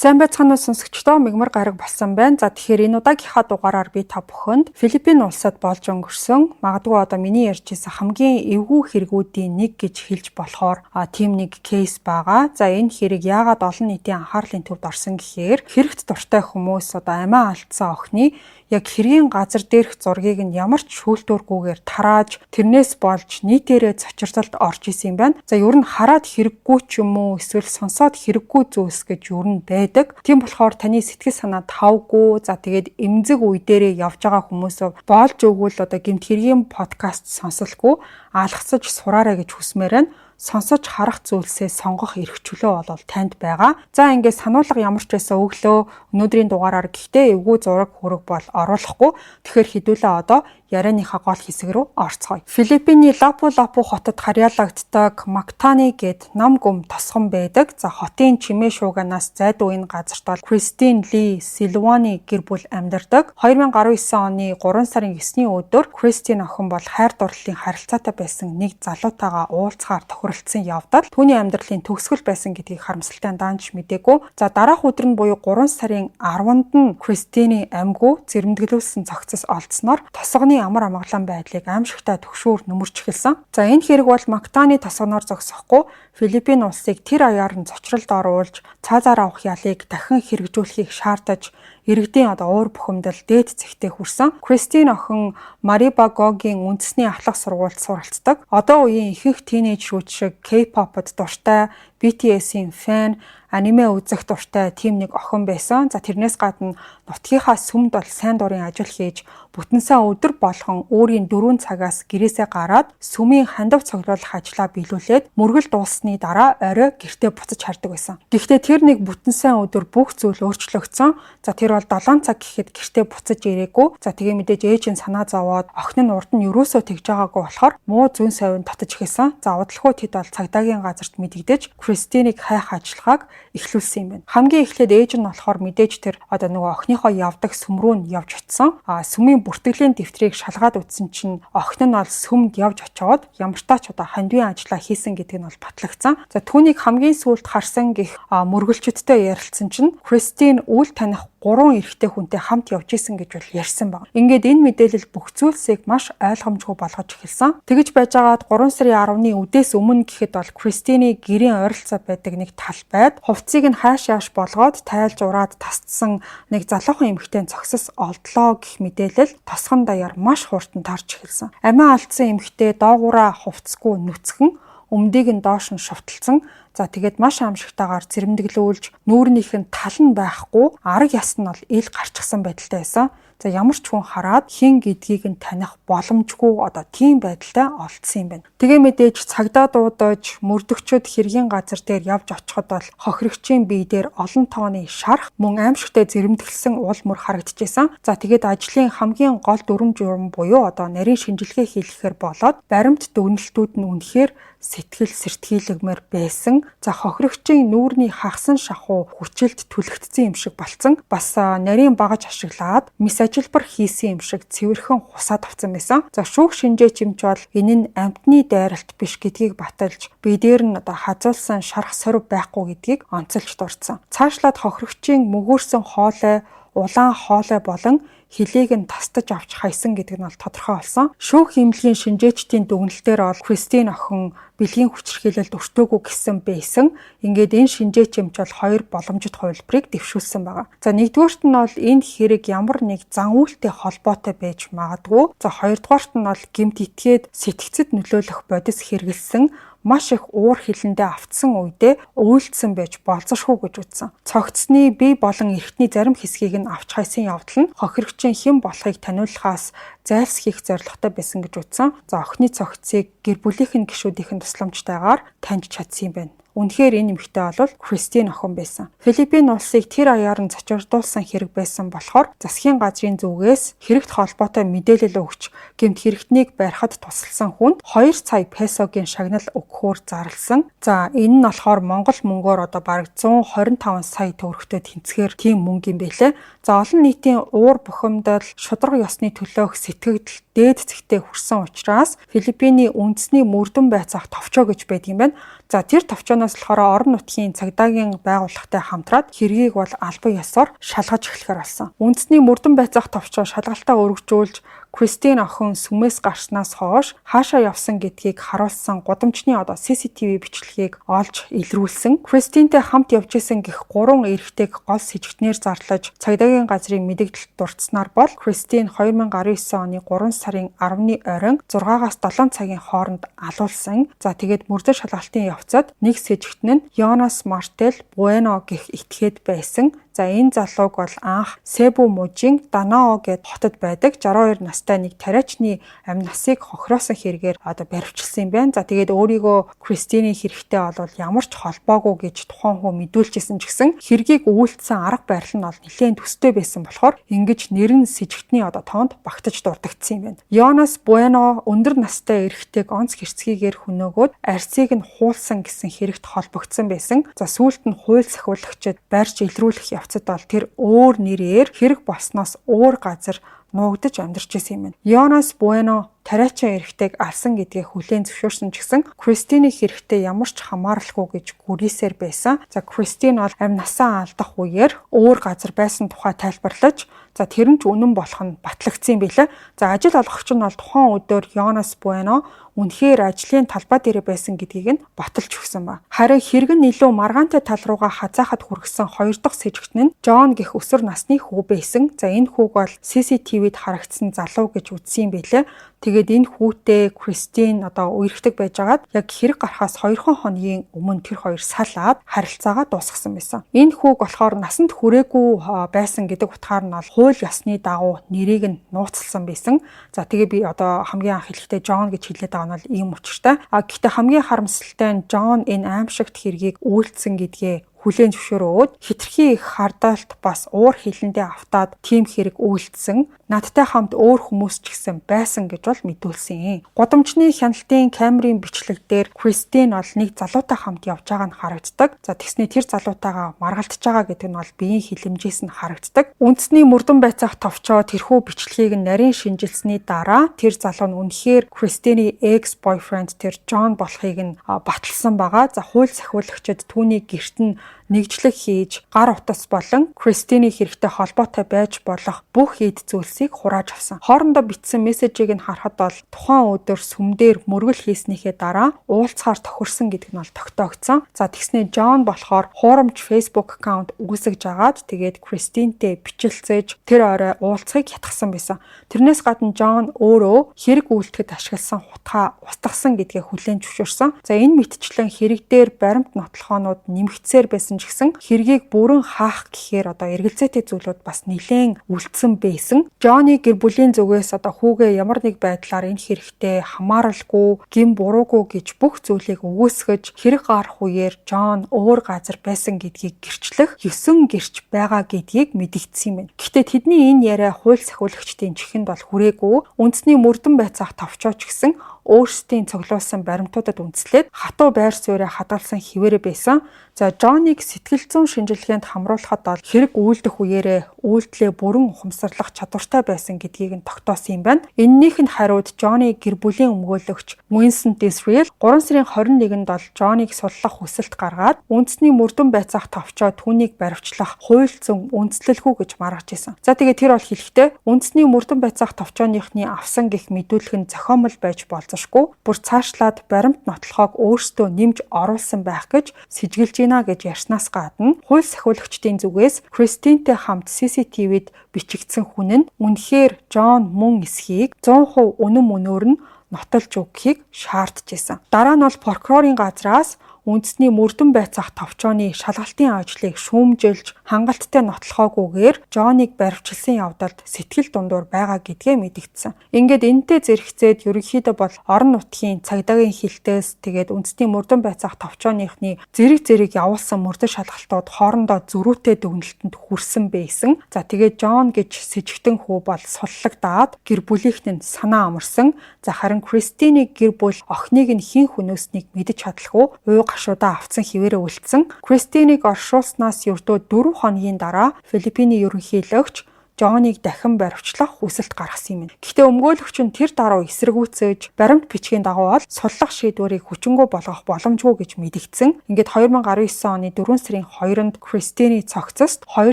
Сайн байцгаана уу, сонсогчдоо, мигмар гараг болсон байна. За, тэгэхээр энэ удаагийнхаа дугаараар би та бүхэнд Филиппин улсад болж өнгөрсөн, магадгүй одоо миний ярьж байсан хамгийн эвгүй хэрэгүүдийн нэг гэж хэлж болохоор тийм нэг case байгаа. За, энэ хэрэг яагаад олон нийтийн анхаарлын төвд орсон гэхээр хэрэгт дуртай хүмүүс одоо амиа алдсан охины яг хэргийн газар дээрх зургийг нь ямар ч шүүлтүүргүйгээр тарааж, тэрнээс болж нийтээрээ цочирдолд орж исэн юм байна. За, ер нь хараад хэрэггүй ч юм уу, эсвэл сонсоод хэрэггүй зүйлс гэж ер нь байдаг. Тийм болохоор таны сэтгэл санаа тавгүй, за, тэгээд эмзэг үе дээрээ явж байгаа хүмүүс болж өгвөл одоо гэмт хэргийн подкаст сонсолгүй алгасаж сураарай гэж хүсмээр байна. Сонсож харах зүйлсээ сонгох эрх чөлөө бол танд байгаа. За, ингээд сануулга ямар ч байсан өглөө. Өнөөдрийн дугаараар гэхдээ эвгүй зураг хөрөг бол оруулахгүй. Тэгэхээр хэдүүлээ одоо ярианыхаа гол хэсэг рүү орцгоё. Филиппиний Лапу Лапу хотод харьяалагддаг Мактани гээд нам гүм тосгон байдаг. За, хотын чимээ шууганаас зайдуу энэ газарт бол Кристин Ли Силвани гэр бүл амьдардаг. 2019 оны 3 сарын 9-ний өдөр Кристин охин бол хайр дурлалын харилцаатай байсан нэг залуутайгаа уулзахаар тохиролцсон явдал түүний амьдралын төгсгөл байсан гэдгийг харамсалтай нь даанч мдээгүй. За, дараах өдөр нь буюу 3 сарын 10-нд нь Кристины амьгүй зэрэмдэглүүлсэн цогцос олдсноор тосгоны амар амгалан байдлыг аимшигтай түгшүүр нөмөрч эхэлсэн. За, энэ хэрэг бол Мактаны тосгоноор зогсохгүй, Филиппин улсыг тэр аяар нь цочролд оруулж, цаазаар авах ялыг дахин хэрэгжүүлэхийг шаардаж, иргэдийн одоо уур бухимдал дээд зэгтээ хүрсэн. Кристин охин Марибагогийн үндэсний ахлах сургуульд суралцдаг. Одоо үеийн ихэнх тийнейжрүүд шиг K-pop-д дуртай, BTS-ийн fan, аниме үзэх дуртай тийм нэг охин байсан. За, тэрнээс гадна нутгийнхаа сүмд бол сайн дурын ажил хийж, бүтэн сайн өдөр болгон өөрийн 4 цагаас гэрээсээ гараад сүмийн хандив цуглуулах ажлаа биелүүлээд, мөргөл дууссаны дараа орой гэртээ буцаж хардаг байсан. Гэхдээ тэр нэг бүтэн сайн өдөр бүх зүйл өөрчлөгдсөн. За, тэр бол 7 цаг гэхэд гэртээ буцаж ирээгүй. За, тэгээ мэдээж ээж нь санаа зовоод, охин нь урд нь ерөөсөө тэгж байгаагүй болохоор муу зөн совин татаж эхэлсэн. За, удалгүй тэд бол цагдаагийн газарт мэдэгдэж, Кристинийг хайх ажиллагааг эхлүүлсэн юм байна. Хамгийн эхлээд ээж нь болохоор мэдээж тэр одоо нөгөө охиныхоо явдаг сүм рүү нь явж очисон. А сүмийн бүртгэлийн дэвтрийг шалгаад үзсэн чинь охин нь бол сүмд явж очиод ямартаа ч одоо хандивын ажлаа хийсэн гэдэг нь бол батлагдсан. За, түүнийг хамгийн сүүлд харсан гэх мөргөлчдтэй ярилцсан чинь Кристин үл таних гурван эрэгтэй хүнтэй хамт явж исэн гэж бол ярьсан байна. Ингээд энэ мэдээлэл бүх зүйлсийг маш ойлгомжгүй болгож эхэлсэн. Тэгэж байжгаад 3 сарын 10-ны үдээс өмнө гэхэд бол Кристины гэрийн ойролцоо байдаг нэг талбайд хувцсыг нь хайш яаш болгоод тайлж ураад тасдсан нэг залуухан эмэгтэй цогцос олдлоо гэх мэдээлэл тосгон даяар маш хурдан тарж эхэлсэн. Амиа алдсан эмэгтэй доогуураа хувцсгүй нүцгэн, өмдийг нь доош нь шувталсан. За, тэгээд маш аимшигтайгаар зэрэмдэглүүлж, нүүрнийх нь тал нь байхгүй, арга яс нь бол ил гарчихсан байдалтай байсан. За, ямар ч хүн хараад хэн гэдгийг нь таних боломжгүй одоо тийм байдалтай олдсон юм байна. Тэгээ мэдээж цагдаа дуудаж, мөрдөгчид хэргийн газар дээр явж очиход бол хохирогчийн бие дээр олон тооны шарх, мөн аимшигтай зэрэмдэглэсэн уул мөр харагдчихсан. За, тэгээд ажлын хамгийн гол дүрэм журам буюу одоо нарийн шинжилгээ хийлгэхээр болоод баримт дүгнэлтүүд нь үнэхээр сэтгэл сэртгийлгмээр байсан. За, хохирогчийн нүүрний хагасан шахуу хүчилд түлэгдсэн юм шиг болцсон. Бас нарийн багаж ашиглаад мэс ажилбар хийсэн юм шиг цэвэрхэн хусаад авцсан байсан. За, шүүх шинжээч эмч бол энэ нь амьтны дайралт биш гэдгийг баталж, бие дээр нь одоо хазуулсан шарх сорив байхгүй гэдгийг онцолж дурдсан. Цаашлаад хохирогчийн мөгөөрсөн хоолой, улаан хоолой болон хөлийг нь тастаж авч хайсан гэдэг нь бол тодорхой болсон. Шүүх эмнэлгийн шинжээчдийн дүгнэлтээр бол Кристин охин бэлгийн хүчирхийлэлд өртөөгүй гэсэн байсан. Ингээд энэ шинжээч эмч бол хоёр боломжит хувилбарыг дэвшүүлсэн байгаа. За, нэгдүгээрт нь бол энэ хэрэг ямар нэг зан үйлтэй холбоотой байж магадгүй. За, хоёрдугаарт нь бол гэмт итгээд сэтгцэд нөлөөлөх бодис хэрэглэсэн, маш их уур хилэндээ автсан үедээ уйлдсан байж болзошгүй гэж үзсэн. Цогцсны бие болон эрхтний зарим хэсгийг нь авч хайсан явдал нь хохирогчийн хэн болохыг таниулахаас зайлсхийх зорилготой байсан гэж үзсэн. За, охины цогцсыг гэр бүлийнх нь гишүүдийнх нь тусламжтайгаар таньж чадсан юм байна. Үнэхээр энэ эмэгтэй бол Кристин охин байсан. Филиппин улсыг тэр аяар нь цочирдуулсан хэрэг байсан болохоор засгийн газрын зүгээс хэрэгт холбоотой мэдээлэл өгч, гэмт хэрэгтнийг барихад тусалсан хүнд 2 сая песогийн шагнал өгөхөөр зарласан. За, энэ нь болохоор Монгол мөнгөөр одоо бараг 125 сая төгрөгтэй тэнцэхээр тийм мөнгө юм байлээ. За, олон нийтийн уур бухимдал, шударга ёсны төлөөх сэтгэгдэл дээд цэгтээ хүрсэн учраас Филиппиний үндэсний мөрдөн байцаах товчоо гэж байдаг юм байна. За, тэр товчооноос болохоор орон нутгийн цагдаагийн байгууллагатай хамтраад хэргийг бол албан ёсоор шалгаж эхлэхээр болсон. Үндэсний мөрдөн байцаах товчоо шалгалтаа өргөжүүлж, Кристин охин сүмээс гарснаас хойш хаашаа явсан гэдгийг харуулсан гудамжны одоо CCTV бичлэгийг олж илрүүлсэн. Кристинтэй хамт явж исэн гэх гурван эрэгтэйг гол сэжигтнээр зарлаж, цагдаагийн газрын мэдэгдэлд дурдсанаар бол Кристин 2019 оны 3 сарын 10-ны оройн 6-аас 7 цагийн хооронд алуулсан. За, тэгээд мөрдөн шалгалтын явцад нэг сэжигтэн нь Йонас Мартел Буэно гэх этгээд байсан. За, энэ залууг бол анх Себу мужийн Данао гээд хотод байдаг 62 настай нэг тариачны амь насыг хохироосон хэрэгээр одоо баривчилсан юм байна. За, тэгээд өөрийгөө Кристины хэрэгтэй бол ямар ч холбоогүй гэж тухайн хүн мэдүүлчихсэн ч гэсэн хэргийг үйлдсэн арга барил нь бол нэлээд төстэй байсан болохоор ингэж нэр нь сэжигтний одоо тоонд багтаж дурдагдсан юм байна. Йонас Буэно өндөр настай эрэгтэйг онц хэрцгийгээр хөнөөгөөд арьсыг нь хуулсан гэсэн хэрэгт холбогдсон байсан. За, сүүлд нь хууль сахиулагчид барьж илрүүлэх явцад бол тэр өөр нэрээр хэрэг болсноос өөр газар нуугдаж амьдарч исэн юм байна. Йонас Буэно тариачин эрэгтэйг алсан гэдгээ хүлээн зөвшөөрсөн ч гэсэн Кристины хэрэгтэй ямар ч хамааралгүй гэж гүрийсээр байсан. За, Кристин бол амь насаа алдах үеэр өөр газар байсан тухай тайлбарлаж, за, тэр нь ч үнэн болох нь батлагдсан юм билээ. За, ажил олгогч нь бол тухайн өдөр Йонас Буэно үнэхээр ажлын талбай дээр байсан гэдгийг нь баталж өгсөн ба. Харин хэрэг нь илүү маргаантай тал руугаа хазаахад хүргэсэн хоёр дахь сэжигтэн нь Джон гэх өсвөр насны хүү байсан. За, энэ хүүг бол CCTV-д харагдсан залуу гэж үзсэн юм билээ. Тэгээд энэ хүүтэй Кристин одоо үерхдэг байжгаад яг хэрэг гарахаас 2 хоногийн өмнө тэр хоёр салаад харилцаагаа дуусгасан байсан. Энэ хүүг болохоор насанд хүрээгүй байсан гэдэг утгаар нь бол хууль ёсны дагуу нэрийг нь нууцлсан байсан. За, тэгээ би одоо хамгийн анх хэлэхдээ Джон гэж хэлээд байгаа нь бол ийм учиртай. А гэхдээ хамгийн харамсалтай нь Джон энэ аймшигт хэргийг үйлдсэн гэдгээ хүлээн зөвшөөрөөд, хэтэрхий их хардалт бас уур хилэндээ автаад тийм хэрэг үйлдсэн. Надтай хамт өөр хүмүүс ч гэсэн байсан гэж бол мэдүүлсэн. Гудамжны хяналтын камерын бичлэг дээр Кристин бол нэг залуутай хамт явж байгаа нь харагддаг. За, тэгсний тэр залуутайгаа маргалдаж байгаа гэдэг нь бол биеийн хилэмжээс нь харагддаг. Үндэсний мөрдөн байцаах товчоо тэрхүү бичлэгийг нарийн шинжилсэний дараа тэр залуу нь үнэхээр Кристины ex boyfriend тэр Джон болохыг нь баталсан байгаа. За, хууль сахиулагчид түүний гэрт нь нэгжлэг хийж, гар утас болон Кристины хэрэгтэй холбоотой байж болох бүх эд зүйлсийг хурааж авсан. Хоорондоо бичсэн мессежийг нь харахад бол тухайн өдөр сүмдэр мөргөл хийснийхээ дараа уулзахаар тохирсон гэдэг нь бол тогтоогдсон. За, тэгснээ Джон болохоор хуурамч Facebook аккаунт үүсгэж агаад, тэгээд Кристинтэй бичилцээж, тэр орой уулзахыг ятгсан байсан. Тэрнээс гадна Джон өөрөө хэрэг үйлдэхэд ашигласан хутгаа устгасан гэдгээ хүлээн зөвшөөрсөн. За, энэ мэтчлэн хэрэг дээр баримт нотлохоонууд нэмэгдсээр байсан ч гэсэн хэргийг бүрэн хаах гэхээр одоо эргэлзээтэй зүйлүүд бас нэлээн үлдсэн байсан. Джонни гэр бүлийн зүгээс одоо хүүгээ ямар нэг байдлаар энэ хэрэгтэй хамааралгүй, гэм буруугүй гэж бүх зүйлийг үгүйсгэж, хэрэг гарах үеэр Джон өөр газар байсан гэдгийг гэрчлэх 9 гэрч байгаа гэдгийг мэдэгдсэн юм байна. Гэхдээ тэдний энэ яриа хууль сахиулагчдын чихэнд бол хүрээгүй. Үндэсний мөрдөн байцаах товчоо ч гэсэн өөрсдийн цуглуулсан баримтуудад үндэслээд хатуу байр сууриа хадгалсан хэвээрээ байсан. За, Джоныг сэтгэл зүйн шинжилгээнд хамруулахад бол хэрэг үйлдэх үеэрээ үйлдэлээ бүрэн ухамсарлах чадвартай байсан гэдгийг нь тогтоосон юм байна. Эннийх нь хариуд Джонны гэр бүлийн өмгөөлөгч Vincent Israel 3 сарын 21-нд бол Джоныг суллах хүсэлт гаргаад, үндэсний мөрдөн байцаах товчоо түүнийг баривчлах хууль зүйн үндэслэлгүй гэж маргаж исэн. За, тэгээ тэр бол хэлэхдээ үндэсний мөрдөн байцаах товчооныхны авсан гэх мэдүүлэг нь зохиомол байж болзошгүй. Бүр цаашлаад баримт нотлохоог өөрсдөө нэмж оруулсан байх гэж сэжиглэж байна гэж ярьснаас гадна хууль сахиулагчдын зүгээс Кристинтэй хамт CCTV-д бичигдсэн хүн нь үнэхээр Джон мөн эсхийг 100% үнэн мөнөөр нь нотолж өгөхийг шаардж исэн. Дараа нь бол прокурорын газраас үндэсний мөрдөн байцаах товчооны шалгалтын ажлыг шүүмжилж, хангалттай нотлохоогүйгээр Джоныг баривчилсан явдалд сэтгэл дундуур байгаа гэдгээ мэдэгдсэн. Ингээд энэтэй зэрэгцээд ерөнхийдөө бол орон нутгийн цагдаагийн хилтээс, тэгээд үндэсний мөрдөн байцаах товчооныхны зэрэг зэрэг явуулсан мөрдөн шалгалтууд хоорондоо зөрүүтэй дүгнэлтэнд хүрсэн байсан. За, тэгээд Джон гэж сэжигтэн хүү бол суллагдаад гэр бүлийнх нь санаа амарсан. За, харин Кристины гэр бүл охиныг нь хэн хөнөөснийг мэдэж чадалгүй уу гашуудаа автсан хэвээрээ үлдсэн. Кристинийг оршуулснаас ердөө 4 хоногийн дараа Филиппиний ерөнхийлөгч Жоныг дахин баривчлах хүсэлт гаргасан юм. Гэхдээ өмгөөлөгч нь тэр даруй эсэргүүцэж, баримт бичгийн дагуу бол суллах шийдвэрийг хүчингү болгох боломжгүй гэж мэдэгдсэн. Ингээд 2019 оны 4 сарын 2-нд Кристины цогцост 2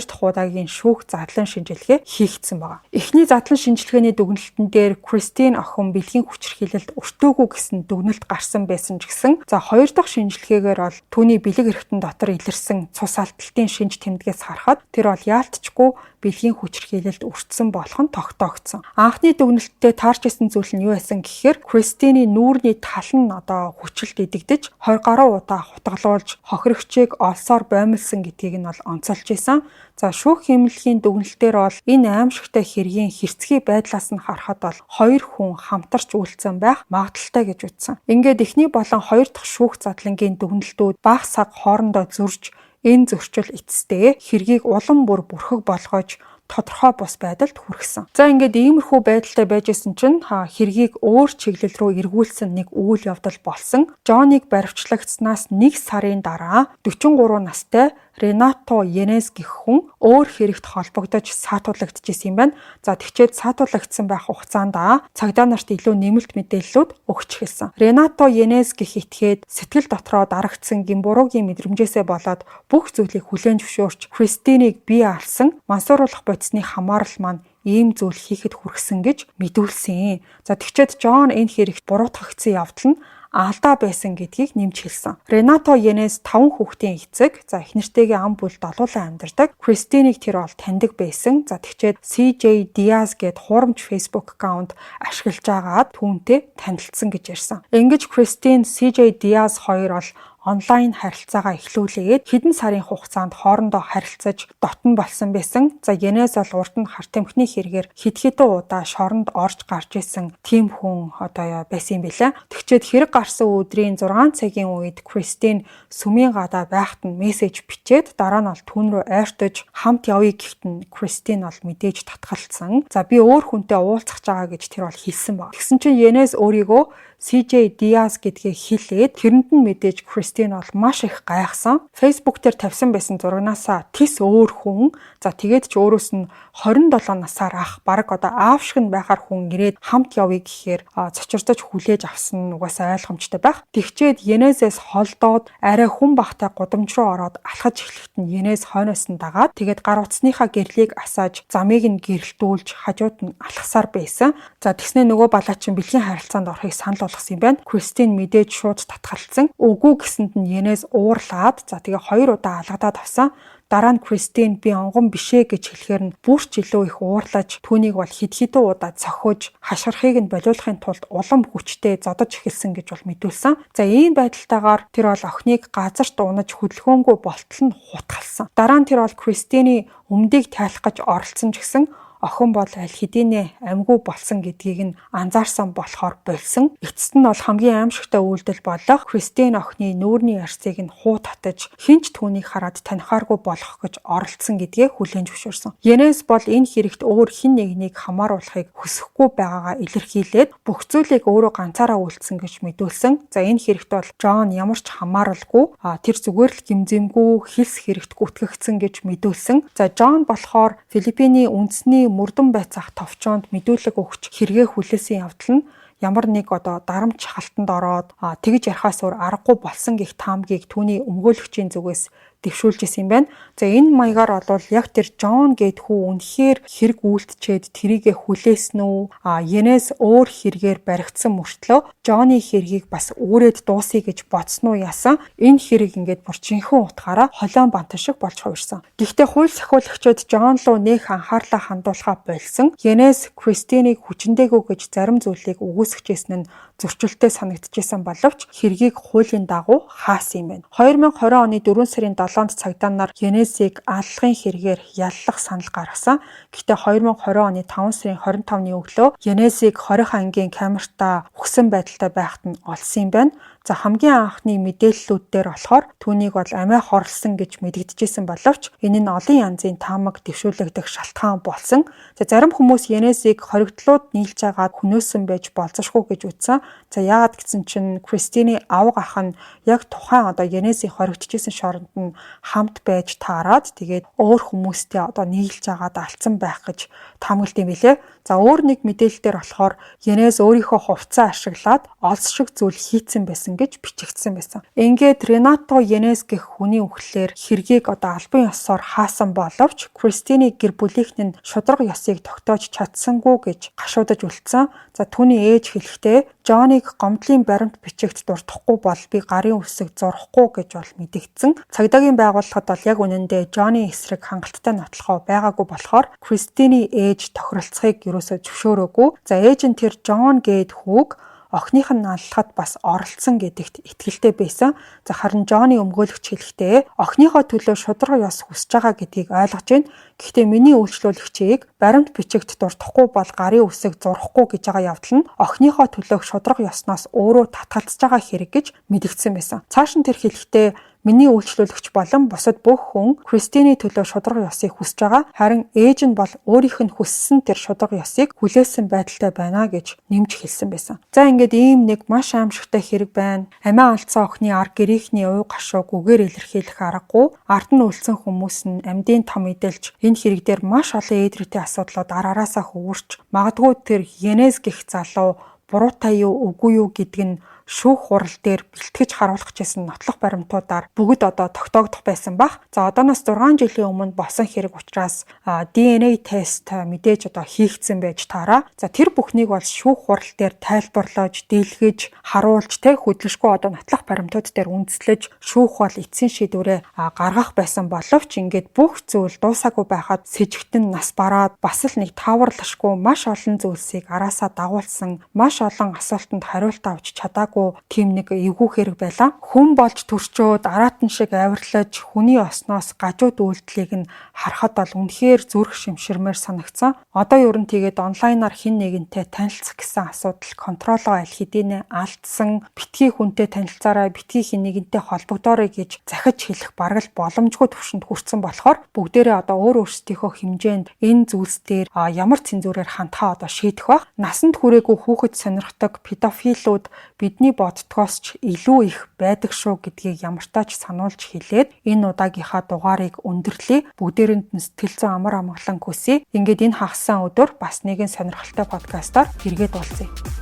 дахь удаагийн шүүх задлан шинжилгээ хийгдсэн байна. Эхний задлан шинжилгээний дүгнэлтэн дээр Кристин охин бэлгийн хүчирхийлэлд өртөөгүй гэсэн дүгнэлт гарсан байсан ч гэсэн, за, хоёр дахь шинжилгээгээр бол түүний бэлэг эрхтэн дотор илэрсэн цус алдалтын шинж тэмдгээс харахад тэр бол яалтчгүй бэлгийн хүчирхийлэлд өртсөн болох нь тогтоогдсон. Анхны дүгнэлттэй таарч исэн зүйл нь юу байсан гэхээр Кристины нүүрний тал нь одоо хүчилд идэгдэж, 20 гаруй удаа хутгалуулж, хохирогчийг олсоор боомлсон гэдгийг нь бол онцолж исэн. За, шүүх хэмнэлгийн дүгнэлтээр бол энэ аимшигтай хэргийн хэрцгий байдлаас нь харахад бол хоёр хүн хамтарч үйлдсэн байх магадлалтай гэж үзсэн. Ингээд эхний болон хоёр дахь шүүх задлангийн дүгнэлтүүд бага сага хоорондоо зөрж, энэ зөрчил эцэстээ хэргийг улам бүр бүрхэг болгож, тодорхой бус байдалд хүргэсэн. За, ингээд иймэрхүү байдалтай байж исэн чинь хэргийг өөр чиглэл рүү эргүүлсэн нэг үйл явдал болсон. Жоныг баривчлагдсанаас нэг сарын дараа 43 настай Ренато Янес гэх хүн өөр хэрэгт холбогдож саатуулагдчихсан юм байна. За, тэгчээд саатуулагдсан байх хугацаанд цагдаа нарт илүү нэмэлт мэдээллүүд өгч эхэлсэн. Ренато Янес гэх этгээд сэтгэл дотроо дарагдсан гэм буруугийн мэдрэмжээсээ болоод бүх зүйлийг хүлээн зөвшөөрч, Кристинийг бие алсан, мансууруулах бодисны хамаарал маань ийм зүйл хийхэд хүргэсэн гэж мэдүүлсэн. За, тэгчээд Джон энэ хэрэгт буруутгагдсан явдал нь алдаа байсан гэдгийг нэмж хэлсэн. Ренато Янес 5 хүүхдийн эцэг, за, эхнэртэйгээ ам бүл долуулан амьдардаг. Кристинийг тэр бол таньдаг байсан. За, тэгчээд CJ Diaz гээд хуурамч Facebook аккаунт ашиглаж агаад түүнтэй танилцсан гэж ярьсан. Ингэж Кристин, CJ Diaz хоёр бол онлайн харилцаагаа эхлүүлээд хэдэн сарын хугацаанд хоорондоо харилцаж дотно болсон байсан. За, Янес бол урд нь хар тамхины хэрэгээр хэд хэдэн удаа шоронд орж гарч исэн тийм хүн одоо байсан юм билээ. Тэгчээд хэрэг гарсан өдрийн 6 цагийн үед Кристин сүмийн гадаа байхад нь мессеж бичээд, дараа нь бол түүн рүү ойртож, хамт явъя гэхэд нь Кристин бол мэдээж татгалцсан. За, би өөр хүнтэй уулзах байгаа гэж тэр бол хэлсэн баг. Тэгсэн чинь Янес өөрийгөө CJ Diaz гэдгээ хэлээд, тэрэнд нь мэдээж Кристин бол маш их гайхсан. Facebook дээр тавьсан байсан зурагнаасаа тис өөр хүн. За, тэгээд ч өөрөөс нь 27 насаар ах, бараг одоо аав шиг нь байхаар хүн ирээд хамт явъя гэхээр цочирдож хүлээж авсан нь угаасаа ойлгомжтой байх. Тэгчээд Янесээс холдоод арай хүн багатай гудамж руу ороод алхаж эхлэхэд нь Янес хойноос нь дагаад, тэгээд гар утасныхаа гэрлийг асааж, замыг нь гэрэлтүүлж, хажууд нь алхасаар байсан. За, тэгснээ нөгөө балаачин бэлгийн харилцаанд орохыг санал болгосон юм байна. Кристин мэдээж шууд татгалцсан. Үгүй гэсэнд нь Янес уурлаад, за, тэгээ хоёр удаа алгадаад авсан. Дараа нь Кристин би онгон бишээ гэж хэлэхээр нь бүр ч илүү их уурлаж, түүнийг бол хэд хэдэн удаа цохиж, хашгирахыг нь болиулахын тулд улам хүчтэй зодож эхэлсэн гэж бол мэдүүлсэн. За, ийм байдалтайгаар тэр бол охиныг газарт унаж хөдөлгөөнгүй болтол нь хутгалсан. Дараа нь тэр бол Кристины өмдийг тайлах гэж оролдсон ч гэсэн охин бол аль хэдийнэ амьгүй болсон гэдгийг нь анзаарсан болохоор болсон. Эцэст нь бол хамгийн аимшигтай үйлдэл болох Кристин охины нүүрний арьсыг нь хуу татаж, хэн ч түүнийг хараад танихааргүй болгох гэж оролдсон гэдгээ хүлээн зөвшөөрсөн. Янес бол энэ хэрэгт өөр хэн нэгнийг хамааруулахыг хүсэхгүй байгаагаа илэрхийлээд, бүх зүйлийг өөрөө ганцаараа үйлдсэн гэж мэдүүлсэн. За, энэ хэрэгт бол Джон ямар ч хамааралгүй, тэр зүгээр л гэм зэмгүй хилс хэрэгт гүтгэгдсэн гэж мэдүүлсэн. За, Джон болохоор Филиппиний үндэсний мөрдөн байцаах товчоонд мэдүүлэг өгч хэрэгээ хүлээсэн явдал нь ямар нэг одоо дарамт шахалтанд ороод тэгж ярихаас өөр аргагүй болсон гэх таамгийг түүний өмгөөлөгчийн зүгээс дэвшүүлж исэн юм байна. За, энэ маягаар бол яг тэр Джон гээд хүү үнэхээр хэрэг үйлдчээд тэрийгэ хүлээсэн үү? Янес өөр хэрэгээр баригдсан мөртлөө Джоны хэргийг бас үүрээд дуусъя гэж бодсон уу, яасан? Энэ хэрэг ингээд бүр жинхэнэ утгаараа холион бантан шиг болж хувирсан. Гэхдээ хууль сахиулагчид Джон руу нэх анхаарлаа хандуулахаа больсон. Янес Кристинийг хүчиндээгүй гэж зарим зүйлийг үгүйсгэжсэн нь зөрчилтэй санагдчихсан боловч хэргийг хуулийн дагуу хаасан юм байна. 2020 оны 4 сарын 7-нд цагдаа нар Янесийг аллагын хэрэгээр яллах санал гаргасан. Гэхдээ 2020 оны 5 сарын 25-ны өглөө Янесийг 20 ангийн камертаа үхсэн байдалтай байхад нь олсон юм байна. За, хамгийн анхны мэдээллүүд дээр болохоор түүнийг бол амиа хорлсон гэж мэдэгдэжсэн боловч энэ нь олон янзын таамаг дэвшүүлэгдэх шалтгаан болсон. За, зарим хүмүүс Янезийг хоригдлууд нийлж агаад хөнөөсөн байж болзошгүй гэж үзсэн. За, яагаад гэсэн чинь Кристины авга ах нь яг тухайн одоо Янезийн хоригдчихсэн шоронд нь хамт байж таарад, тэгээд өөр хүмүүстэй одоо нийлж агаад алдсан байх гэж таамаглалт юм билээ. За, өөр нэг мэдээлэл дээр болохоор Янез өөрийнхөө хувцас ашиглаад олс шиг зүйл хийцэн байсан гэж бичигдсэн байсан. Ингээд Ренато Янез гэх хүний үхлээр хэргийг одоо албан ёсоор хаасан боловч Кристины гэр бүлийнх нь шударга ёсыг тогтоож чадсангүй гэж гашуудаж үлдсэн. За, түүний ээж хэлэхдээ Жоныг гомдлын баримт бичигт дурдахгүй бол би гарын үсэг зурахгүй гэж бол мэдэгдсэн. Цагдаагийн байгууллагад бол яг үнэндээ Жоны эсрэг хангалттай нотлохоо байгаагүй болохоор Кристины ээж тохиролцохыг ерөөсөө зөвшөөрөөгүй. За, ээж нь тэр Жон гээд хүүг охиных нь аллахад бас оролцсон гэдэгт итгэлтэй байсан. За, харин Жоны өмгөөлөгч хэлэхдээ охиныхоо төлөө шударга ёс хүсэж байгаа гэдгийг ойлгож байна. Гэхдээ миний үйлчлүүлэгчийг баримт бичигт дурдахгүй бол гарын үсэг зурахгүй гэж байгаа явдал нь охиныхоо төлөөх шударга ёсноос өөрөө татгалзаж байгаа хэрэг гэж мэдэгдсэн байсан. Цааш нь тэр хэлэхдээ миний үйлчлүүлэгч болон бусад бүх хүн Кристины төлөө шударга ёсыг хүсэж байгаа. Харин ээж нь бол өөрийнх нь хүссэн тэр шударга ёсыг хүлээсэн байдалтай байна гэж нэмж хэлсэн байсан. За, ингээд ийм нэг маш аимшигтай хэрэг байна. Амиа алдсан охины ар гэрийнхний уй гашууг үгээр илэрхийлэх аргагүй. Ард нь үлдсэн хүмүүс нь амьдын том эдэлж, энэ хэрэг дээр маш олон ээдрээтэй асуудлууд ар араасаа хөвөрч, магадгүй тэр Янез гэх залуу буруутай юу, үгүй юу гэдг нь шүүх хурал дээр бэлтгэж харуулах гэсэн нотлох баримтуудаар бүгд одоо тогтоогдох байсан бах. За, одооноос 6 жилийн өмнө болсон хэрэг учраас DNA тест мэдээж одоо хийгдсэн байж таараа. За, тэр бүхнийг бол шүүх хурал дээр тайлбарлаж, дийлгэж, харуулж, тэ хөдөлшгүй одоо нотлох баримтууд дээр үндэслэж шүүх бол эцсийн шийдвэрээ гаргах байсан боловч ингээд бүх зүйл дуусаагүй байхад сэжигтэн нас бараад бас л нэг тааварлашгүй маш олон зүйлсийг араасаа дагуулсан, маш олон асуултанд хариулт авч чадаагүй тийм нэг эвгүй хэрэг байлаа. Хүн болж төрчөөд араатан шиг авирлаж хүний осноос гажууд үйлдэлийг нь харахад бол үнэхээр зүрх шимширмээр санагдсан. Одоо ер нь тэгээд онлайнаар хэн нэгэнтэй танилцах гэсэн асуудал контролоо аль хэдийнэ алдсан. Битгий хүнтэй танилцаарай, битгий хэн нэгэнтэй холбогдоорой гэж захиж хэлэх бараг л боломжгүй төвшөнд хүрсэн болохоор бүгдээрээ одоо өөр өөрсдийнхөө хэмжээнд энэ зүйлс дээр ямар цензурээр хандхаа одоо шийдэх бах. Насанд хүрээгүй хүүхэд сонирхдаг педофилүүд бидний боддгоос ч илүү их байдаг шүү гэдгийг ямартай ч сануулж хэлээд энэ удаагийнхаа дугаарыг өндөрлөе. Бүгдээрэнд нь сэтгэл зүйн амар амгалан хүсье. Ингээд энэ хагас сайн өдөр бас нэгэн сонирхолтой подкастаар эргээд уулзъя.